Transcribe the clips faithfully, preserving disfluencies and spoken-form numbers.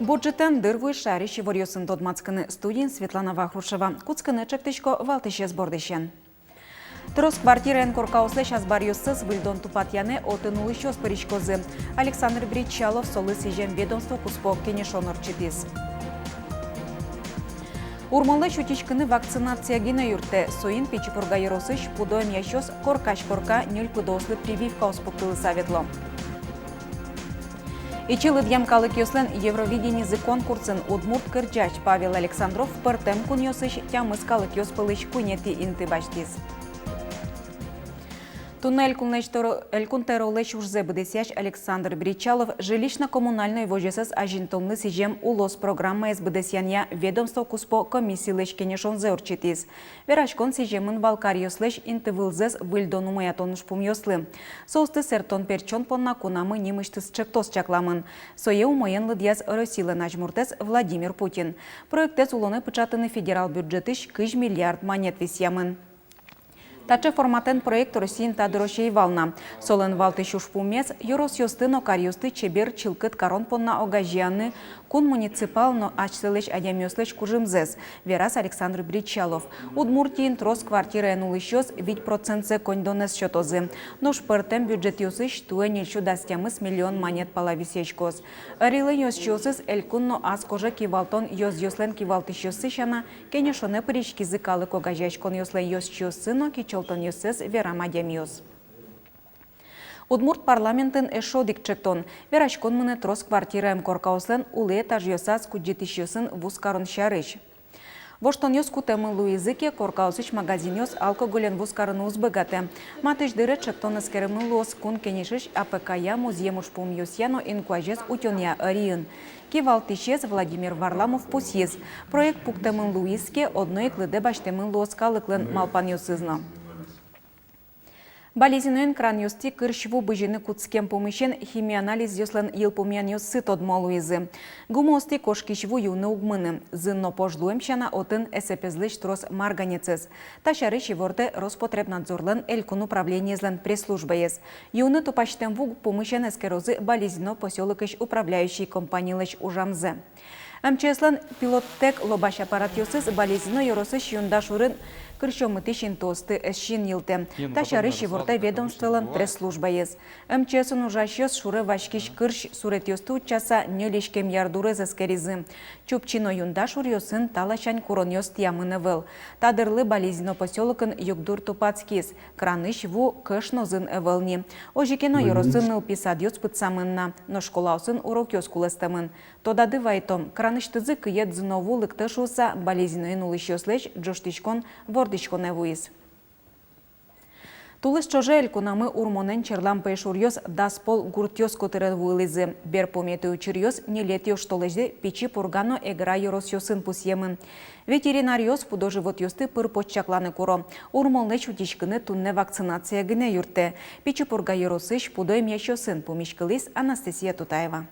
Бюджетэн дыр вуиз шаерысь иворъёсын тодматскыны. Студиын Светлана Вахрушева. Кутскыны чектӥсько валтӥсез бордысен. Трос квартираен коркаослэсь азбаръёссэс выльдон-тупатъянэ отын улӥсьёс пыриськозы. Александр Бречалов солы сӥзем ведомство куспо кенешон ортчытӥз. Урмонлэсь утиськыны вакцинация гинэ юрттэ. Соин Пичи Пурга ёросысь пудо эмъясьёс коркась корка ньыль пыдоослы прививкаос пуктылыса ветло. Ичи лыдъям калыкъёслэн Евровиденизы конкурсын удмурт кырӟась Павел Александров пӧртэм кунъёсысь тямыс калыкъёс пӧлысь куинетӥ инты басьтӥз. Туннэ элькунлэсь тӧро-, элькун тӧролэсь ужзэ быдэсъясь Александр Бречалов жилищно-коммунальной возёсэз азинтонлы сӥзем улос программаез быдэсъянъя ведомство куспо комиссилэсь кенешонзэ ортчытӥз. Вераськон сӥземын вал каръёслэсь интывылзэс выльдон-умоятон ужпумъёслы. Соосты сэрттон-пертчон понна кунамы нимысьтыз чектос чакламын. Сое умоен лыдъяз Россилэн азьмуртэз Владимир Путин. Проектэз улонэ пыӵатыны федерал бюджетысь кызь миллиард манет висъямын. Таӵе форматэн проект Россиын та дырозь ӧй вал на. Солэн валтӥсь ужпумез — ёросъёсты но каръёсты чебер, чылкыт карон понна огазеяны кун муниципал но асьсэлэсь адямиослэсь кужымзэс, вераз Александр Бречалов. Удмуртиын трос квартираен улӥсьёс вить процентсэ коньдонэз сётозы. Нош пӧртэм бюджетъёсысь туэ ньыльсю дас тямыс миллион манет пала висъяськоз. Ӧрилэн ёзчиосыз элькун но ас кожа кивалтон ёзъёслэн кивалтӥсьёссы сяна кенешонэ пыриськизы калык огазеяськонъёслэн ёзчиоссы но кичӧлтонъёссэс верам адямиос. Удмурт парламентын эшшо одӥг чектон. Вераськон мынэ трос квартираем коркаослэн улэ этажъёсаз кудӟытӥсьёсын вузкарон сярысь. Воштонъёс кутэмын луизы ке, коркаосысь магазинъёс алкоголен вузкарыны уз быгатэ. Матысь дыре чектон эскеремын луоз Кун Кенешысь АПК-я, музъем ужпумъёсъя но инкуазез утёнъя ӧриын. Кивалтӥсез Владимир Варламов пусйиз: проект пуктэмын луиз ке, одно ик лыдэ басьтэмын луоз калыклэн малпанъёсыз но. Балезиноын кранъёстӥ кырсь ву бызьыны кутскем пумысен химианализъёслэн йылпумъянъёссы тодмо луизы. Гумыостӥ кошкись ву юыны уг мыны. Зын но пож луэм сяна, отын эсэпезлэсь трос марганецез. Та сярысь ивортэ Роспотребнадзорлэн элькун управлениезлэн пресс-службаез. Юыны тупасьтэм ву пумысен эскерозы Балезино посёлокысь управляющий компанилэсь ужамзэ. МЧС-лэн пилоттэк лобась аппаратъёсыз Балезино ёросысь Юндашурын кырсьёмытӥсь интыосты ӧз синйылтэ. Та сярысь ивортэ ведомстволэн пресс-службаез. МЧС-ын ужасьёс шуре васькись кырсь суретъёсты утчаса ньыль иськем ярдурез эскеризы. Чупчи но Юндашуръёсын та ласянь куронъёс тӥямын ӧвӧл. Та дырлы Балезино посёлокын югдур тупатскиз. Кранысь ву кӧш но зын ӧвӧл ни. Озьы ке но, ёросын нылпи садъёс пытсамын на, но школаосын урокъёс кулэстэмын. Тодады вайтом, кранысьтызы кыед зыно ву лыктэ шуыса Балезиноын улӥсьёслэсь ӝожтӥськон вордӥськонэ вуиз. Тулыс ӵоже элькунамы урмонэн черлам пӧйшуръёс дас пол гуртъёс котырын вуылӥзы. Берпуметӥ учыръёс ньылетӥ оштолэзе Пичи Пурга но Эгра ёросъёсын пусъемын. Ветеринаръёс пудо-животъёсты пыр-поч чакланы куро. Урмонлэсь утиськыны туннэ вакцинация гинэ юрттэ. Пичи Пурга ёросысь пудо эмъясьёсын пумиськылӥз Анастасия Тутаева.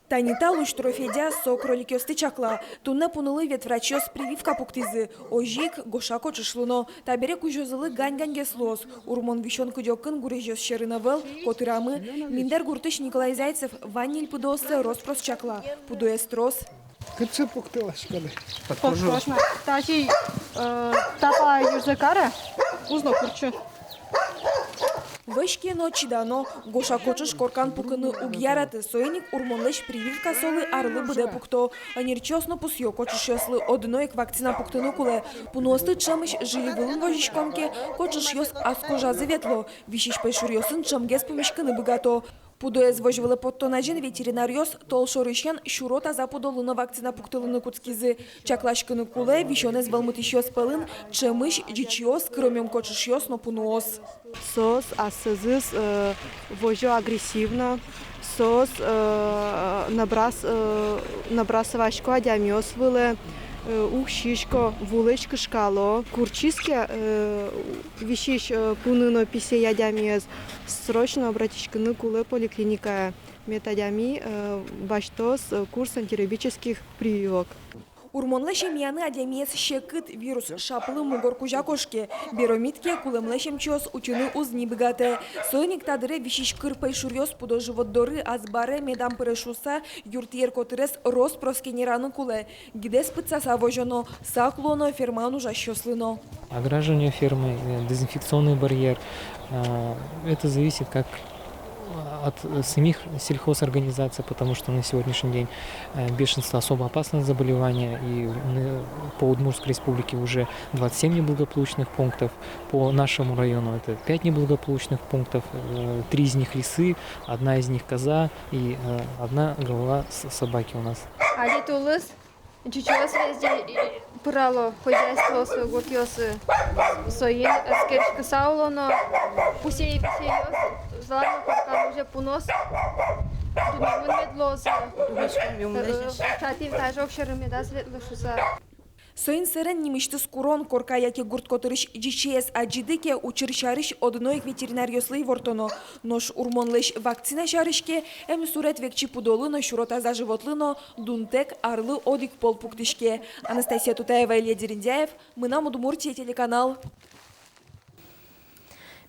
Тани та Луштро Федя со кроликъёсты чакла. Туннэ пунылы ветврачъёс прививка пуктӥзы. Озьы ик Гоша кочышлы но. Табере кузёзылы гань-ганьгес луоз. Урмон висён кыдёкын гурезьёс сьӧрын ӧвӧл, котырамы. Миндэр гуртысь Николай Зайцев вань ньыль пудооссэ рос-прос чакла. Пудоез трос. Кытчы пуктыласькоды? Кошкошна. Тазьы, э, тапа юзэ каре, уз но куртчы. Вӧсь ке но, чидано. Гоша кочыш коркан пукыны уг яраты, соин ик урмонлэсь прививка солы арлы быдэ пукто. Ӧнерчиос но пусъё: кочышъёслы одно ик вакцина пуктыны кулэ. Пуныосты ӵемысь жильы вылын возиськом ке, кочышъёс ас кожазы ветло, висись пӧйшуръёсын ӵемгес пумиськыны быгато. Пудоез возь вылэ поттон азьын ветеринаръёс толшорысен сюро таза пудолы но вакцина пуктылыны кутскизы. Чакласькыны кулэ, висёнэз вӧлмытӥсьёс пӧлын ӵемысь ӟичыос, кыромем кочышъёс но пуныос. Соос асьсэзыз, э, возё агрессивно, соос, э, набрас-, э, набрасывасько адямиос вылэ, э, уг сисько, вулэсь кышкало. Куртчиз ке, э, висись, э, пуны но писэй адямиез, срочно обратиськыны кулэ поликлиникае. Мед адями, э, басьтоз, э, курс антирабических прививок. Урмонлэсь эмъяны адямиез секыт, вирус шаплы мугор кузя кошке. Беромид ке, кулэмлэсь эмчиос утьыны уз ни быгатэ. Соин ик та дыре висись кыр пӧйшуръёс пудо живот доры, азбаре медам пыре шуыса, юртъер котырез рос-прос кенераны кулэ. Гидэз пытсаса возёно, сак луоно фермаын ужасьёслы но. Ограждение фермы, э, дезинфекционный барьер. Э, это зависит как от самих сельхозорганизаций, потому что на сегодняшний день, э, бешенство особо опасное заболевание, и на, по Удмуртской республике уже двадцать семь неблагополучных пунктов, по нашему району это пять неблагополучных пунктов, э, три из них лесы, одна из них коза и, э, одна голова с-, собаки у нас. Али тулыс. Ӟучъёс везде, и, пырало хозяйствоосы, гуртъёсы. Соин эскериськыса улоно, пусей-пусейёс, залано коркан уже пуноос, дунемын мед луозы. Э, чатим та ӝог сьӧры медаз ветлы шуыса. Соин сэрен нимысьтыз курон: корка яке гурт котырысь ӟичыез адӟиды ке, учыр сярысь одно ик ветеринаръёслы ивортоно. Нош урмонлэсь вакцина сярысь ке, эмсурет векчи пудолы но, сюро таза животлы но дунтэк арлы одӥг пол пуктӥське. Анастасия Тутаева, Илья Дерендяев, «Мынам Удмуртие» телеканал.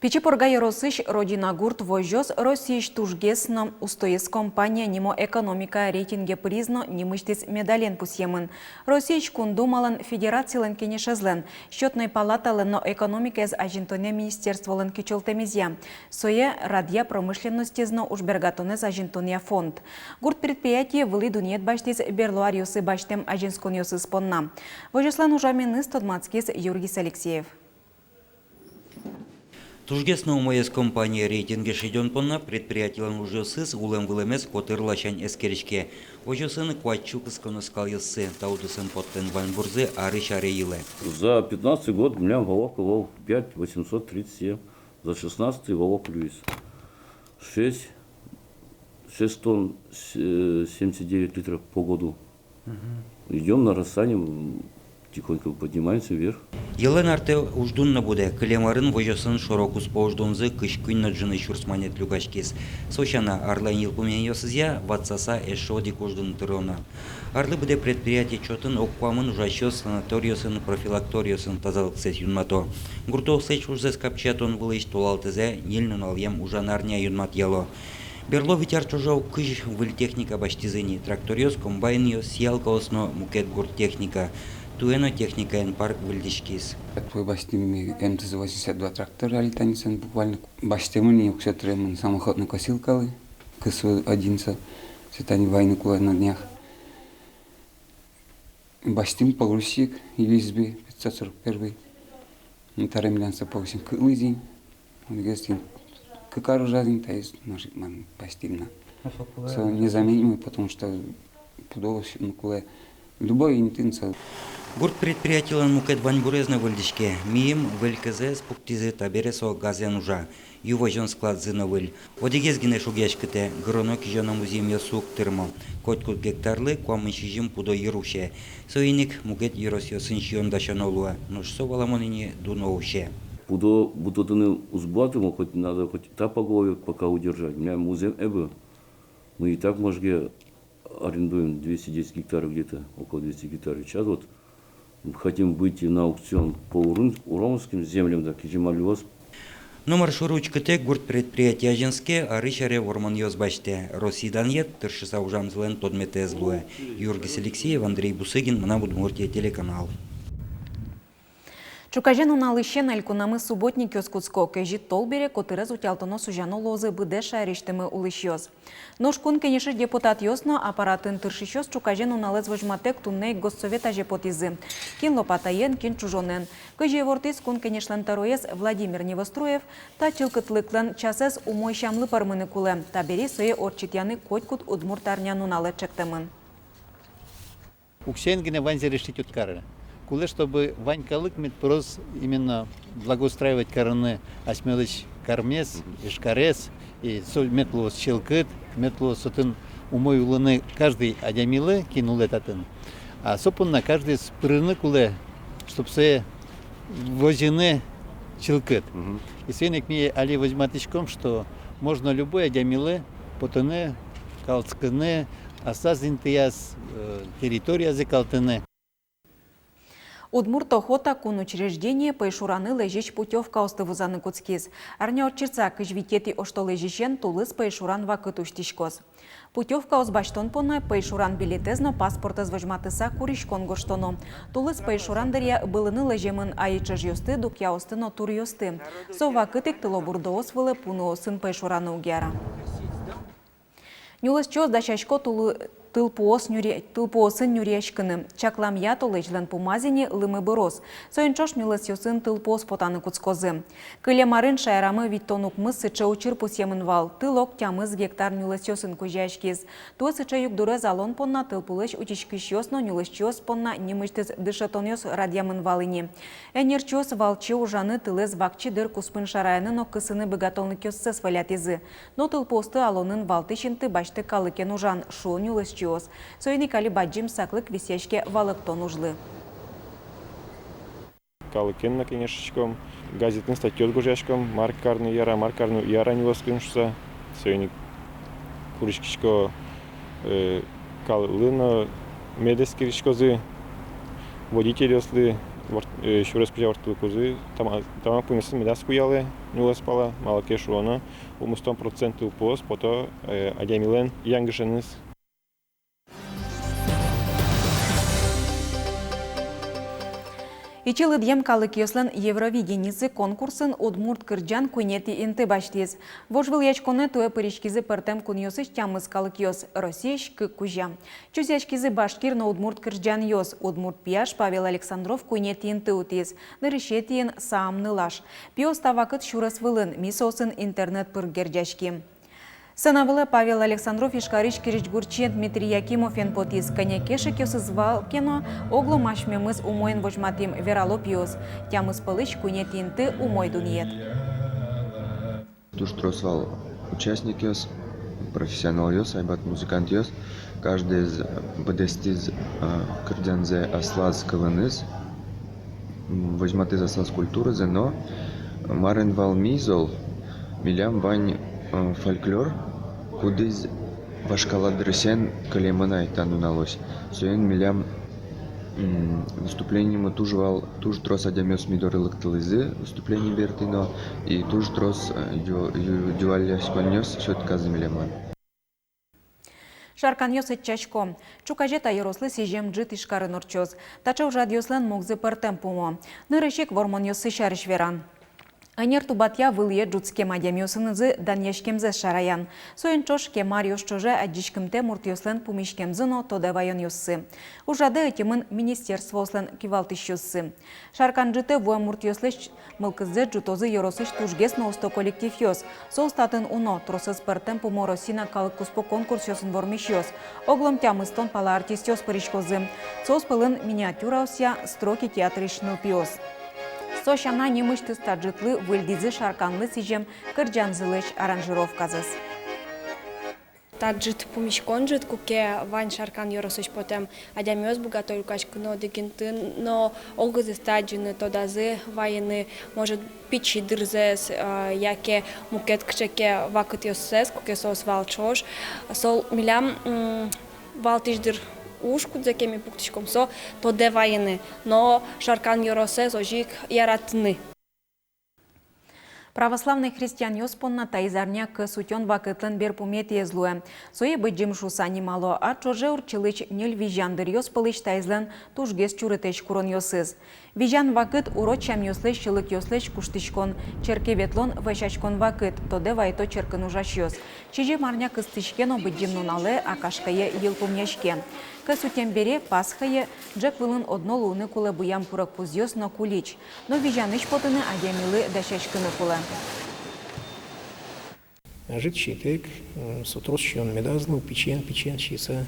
Пичи Пурга ёросысь «Родина» гурт возёс Россиысь тужгес но устоез компания нимо экономика рейтинге пыриз но нимысьтыз медален пусъемын. Россиысь Кун Думалэн, Федерациялэн Кенешезлэн, Счётной палаталэн но экономикаез азинтонъя министерстволэн кичӧлтэмезъя. Сое радъя промышленностез но ужбергатонэз азинтонъя фонд. Гурт предприятие вылӥ дунъет басьтӥз берло аръёсы басьтэм азинсконъёсыз понна. Возёслэн ужаменыз тодматскиз Юргис Алексеев. Тужгес но умоез компания рейтинге шедён понна предприятилэн ужъёсыз, улэм-вылэмез котыр ласянь эскериське. Возёсын куать сю кысконо скалъёссы. Та удысын поттон ваньбурзы арысь аре йылэ. За пятнадцатый год у меня валовка вал пять восемьсот тридцать семь, за шестнадцатый валовка луиз шесть шестьсот семьдесят девять литров по году. Идём нарастание, м, тихонько поднимаемся вверх. Йӧлэн артэ уждун но будэ. Кылем арын возёсын шоро-куспо уждунзы кызь куинь но ӝыны сюрс манет люкаськиз. Со сяна, арлэн йылпумъянъёсызъя ватсаса эшшо одӥг уждун тыроно. Арлы быдэ предприятие чотын ог куамын ужасьёс санаториосын, профилакториосын тазалыксэс юнмато. Гуртоослэсь ужзэс капчиятон вылысь толалтэ ньыль нуналъем ужан арня юнматъяло. Берло вить ар ӵоже кызь выль техника басьтӥзы ни: тракторъёс, комбайнъёс, сеялкаос но мукет гурт техника. Туэ но техникаен парк выльдӥськиз. Туэ басьтӥм ми МТЗ восемьдесят два трактор, али тани сэн буквально. Басьтэмын ни уксё тыремын самоходной косилкалы, КСВ один со, сое тани вайыны кулэ на днях. Басьтӥм погрузчик ю эс би пятьсот сорок первый. Ну, таре милям со погрузчик кык луиз ини. Одӥгез ини кык ар ужаз ини, таиз ношик ман басьтӥм на. Со незаменимый, потому что пудо, ну, кулэ любой интын со. Гурт предприятилэн мукет ваньбурез но выльдӥське. Миым выль КЗС пуктӥзы, табере со газэн ужа. Ю возён складзы но выль. Одӥгез гинэ шугъяськытэ: гыроно-кизёно музъемъёс уг тырмо. Котькуд гектарлы куамын сизьым пудо йыр усе. Соин ик мукет ёросъёсын сиён дасяно луэ, нош со, валамон ини, дуно усе. Пудо будэтыны уз быгаты, мол, хоть надо хоть та поголовье пока удержать. Милям музъем ӧвӧл. Мы и так, может, арендуем двести десять гектаров где-то, около двести гектаров сейчас. Вот хотим выйти на аукцион по урын-, уральским землям, да, кизьым али луоз. Номыр шоры учкытэк, гурт предприятие азинске, арысь аре вормонъёс басьтэ. Россия данъет тыршыса ужамзылэн тодметэз луэ. Юргис Алексеев, Андрей Бусыгин, «Мынам Удмуртие» телеканал. Ӵуказе нуналысен элькунамы субботникъёс кутско. Кезьыт тол бере котырез утялтоно-сузяно луозы быдэс шаерысьтымы улӥсьёс. Нош Кун Кенешысь депутатъёс но аппаратын тыршисьёс ӵуказе нуналэз возьматэк туннэ ик Госсовет азе потӥзы: кин лопатаен, кин чужонэн. Кызьы ивортӥз Кун Кенешлэн тӧроез Владимир Невоструев, та чылкытлыклэн часэз умой сямлы пӧрмыны кулэ. Табере сое ортчытъяны котькуд удмурт арня нуналэ ӵектэмын. Уксёен гинэ ваньзэ решить уд кары. Кулэ, чтобы вань калык мед пыроз именно благоустраивать карыны асьмелэсь кармес, Ижкарез, и со мед луоз чылкыт, мед луоз отын умой улыны каждый адямилы, кин улэ татын. А со понна каждыез пырыны кулэ, чтоб сое возьыны чылкыт. И соин ик ми али возьматӥськом, что можно любой адямилы потыны, калскыны, аслаз интыяз, э, территориязэ калтыны. Удмурт охота кун учреждение пӧйшураны лэзись путёвкаосты вузаны кутскиз. Арня ортчыса кызь витетӥ оштолэзьысен тулыс пӧйшуран вакыт усьтӥськоз. Путёвкаос басьтон понна пӧйшуран билетэз но паспортэз возьматыса куриськон гожтоно. Тулыс пӧйшуран дыръя былыны лэземын айыӵежъёсты, дукъяосты но туръёсты. Со вакыт ик тылобурдоос вылэ пуныосын пӧйшураны уг яра. Нюлэсчиос дасясько тулы-, тылпуос нюръя-, тылпуосын нюръяськыны. Чакламъя толэзьлэн пумаз ини лымы быроз. Соин ӵош нюлэсъёсын тылпуос потаны кутскозы. Кылем арын шаерамы витьтон укмыс сыӵе учыр пусъемын вал, тыл ог тямыс гектар нюлэсъёсын кузёяськиз. Туэ сыӵе югдурез алон понна тылпулэсь утиськисьёс но нюлэсчиос понна нимысьтыз дышетонъёс радъямын вал ини. Ӧнерчиос валче ужаны, тылэз вакчи дыр куспын шараяны но кысыны быгатонлыкъёссэс вӧлятӥзы. Но тылпуосты алонын валтӥсь инты басьтэ калыкен ужан, шуо нюлэсчиос. Соин ик али бадӟым саклык висъяське валэктон ужлы. Калыкен но кенешиськом, газетын статьёс гожъяськом, мар карыны яра, мар карыны уг яра нюлэскын шуса. Соин ик куриськисько, э, калыклы но, мед эскериськозы водительёслы, ворт-, э, сюрес кузя ворттылыкузы, тама-, тамак пумъёсын медаз куялэ нюлэс пала, малы ке шуоно, укмыстон процент тылпуос пото, э, адямилэн янгышеныз. Ичи лыдъем калыкъёслэн Евровиденизы конкурсын удмурт кырӟан куинетӥ инты басьтӥз. Вожвылъяськонэ туэ пыриськизы пӧртэм кунъёсысь тямыс калыкъёс, Россиысь кык кузя. Чузъяськизы башкир но удмурт кырӟанъёс. Удмурт пияш Павел Александров куинетӥ инты утӥз, нырысетӥын Саам нылаш. Пиос та вакыт сюрес вылын, ми соосын интернет пыр герӟаським. Сцена вылэ Павел Александров Ижкарысь крезьгурчиен Дмитрий Якимовен потӥз. Кӧня ке шекъёсыз вал ке но, оглом асьмемыз умоен возьматӥм, верало пиос. Тямыс пӧлысь куинетӥ инты умой дунъет. Туж трос вал участникъёс, профессионалъёс, айбат музыкантъёс. Каждыез быдэстӥз, а, кырӟанзэ аслаз кылыныз, м, возьматӥз аслаз культуразэ, но марин вал ми зол, милям вань, а, фольклор, кудӥз вашкала дырысен кылемын ай та нуналозь. Соин милям, м, выступлениемы туж вал, туж трос адямиос ми доры лыктылӥзы выступление бертӥ но, и туж трос, э, ю-, ю-, юалляськонъёс сётказы милемлы. Шарканъёс ӧтчасько. Ӵуказе та ёрослы сӥзем ӝыт Ижкарын ортчоз. Таӵе ужрадъёслэн мугзы пӧртэм пумо. Нырысь ик вормонъёссы сярысь веран. Ӧнер тубатъя вылӥе ӝутскем адямиосынызы данъяськемзэс шараян. Соин ӵош кема аръёс ӵоже адӟиськымтэ муртъёслэн пумиськемзы но тодэ ваёнъёссы. Ужрадэ ӧтемын министерствоослэн кивалтӥсьёссы. Шаркан ӝытэ вуэм муртъёслэсь мылкыдзэс ӝутозы ёросысь тужгес но усто коллективъёс. Соос татын уно, тросэз пӧртэм пумо Россиын но калык куспо конкурсъёсын вормисьёс. Оглом тямыстон пала артистъёс пыриськозы. Соос пӧлын миниатюраосъя «Строки» театрысь нылпиос. Со сяна нимысьтыз та ӝытлы выльдӥзы Шарканлы сӥзем кырӟанзылэсь аранжировказэс. Та ӝыт пумиськон ӝыт, куке вань Шаркан ёросысь потэм адямиос быгато люкаськыны одӥг интыын, но огзэс адӟыны, тодазы вайыны, может, пичи дырзэс, а, яке мукет кыӵе ке вакытъёссэс, куке соос вал ӵош. Со милям, м, валтӥсь дыр уж, кудзэ ке ми пуктӥськом, со тодэ вайыны, но Шаркан ёросэз озьы ик яратыны. Православной христианъёс понна таиз арня кӧс утён вакытлэн берпуметӥез луэ. Сое Быдӟым шуыса нимало, а ӵоже ортчылӥсь ньыль визян дыръёс пӧлысь таизлэн тужгес чурытэсь куронъёсыз. Визян вакыт — урод сямъёслэсь, сьӧлыкъёслэсь куштӥськон, черке ветлон, вӧсяськон вакыт, тодэ вайто черкын ужасьёс. Сизьым арня кыстӥське но Быдӟым нуналэ, Акашкае йылпумъяське. Кӧс утем бере, Пасхае, ӝӧк вылын одно луыны кулэ буям курегпузъёс но кулич. Но визянысь потыны адямилы дасяськыны кулэ. Ӧжыт ситэк, м, со трос сиён медаз лу, пичиен, пичиен сиыса,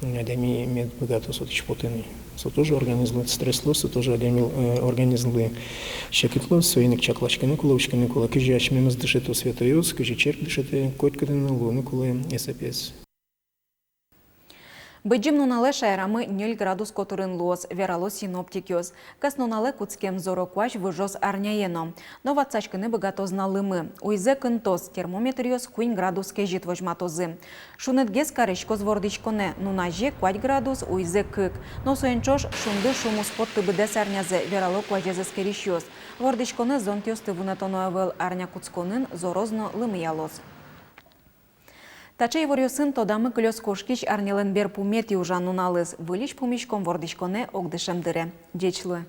м, адями мед быгатоз отысь потыны. Со тоже организмлы стресс луоз, со тоже адями, э, организмлы секыт луоз, соин ик чакласькыны кулэ, учкыны кулэ, кызьы асьмемыз дышето святойёс, кызьы черк дышетэ, котькытын но луыны кулэ эсэпез. Быдӟым нуналэ шаерамы ньыль градус котырын луоз, верало синоптикъёс. Кӧснуналэ кутскем зоро куазь выжоз арняе но. Но ватсаськыны быгатоз на лымы. Уйзэ кынтоз, термометръёс куинь градус кезьыт возьматозы. Шунытгес кариськоз вордӥськонэ, нуназе куать градус, уйзэ кык. Но соин ӵош шунды шум уз потты быдэс арнязэ, верало куазез эскерисьёс. Вордӥськонэ зонтъёсты вунэтоно ӧвӧл, арня кутсконын зороз но лымыялоз. Таӵе иворъёсын тодамы кылёз кошкись арнялэн берпуметӥ ужан нуналыз. Выльысь пумиськом вордӥськонэ огдышем дыре. Ӟеч луэ.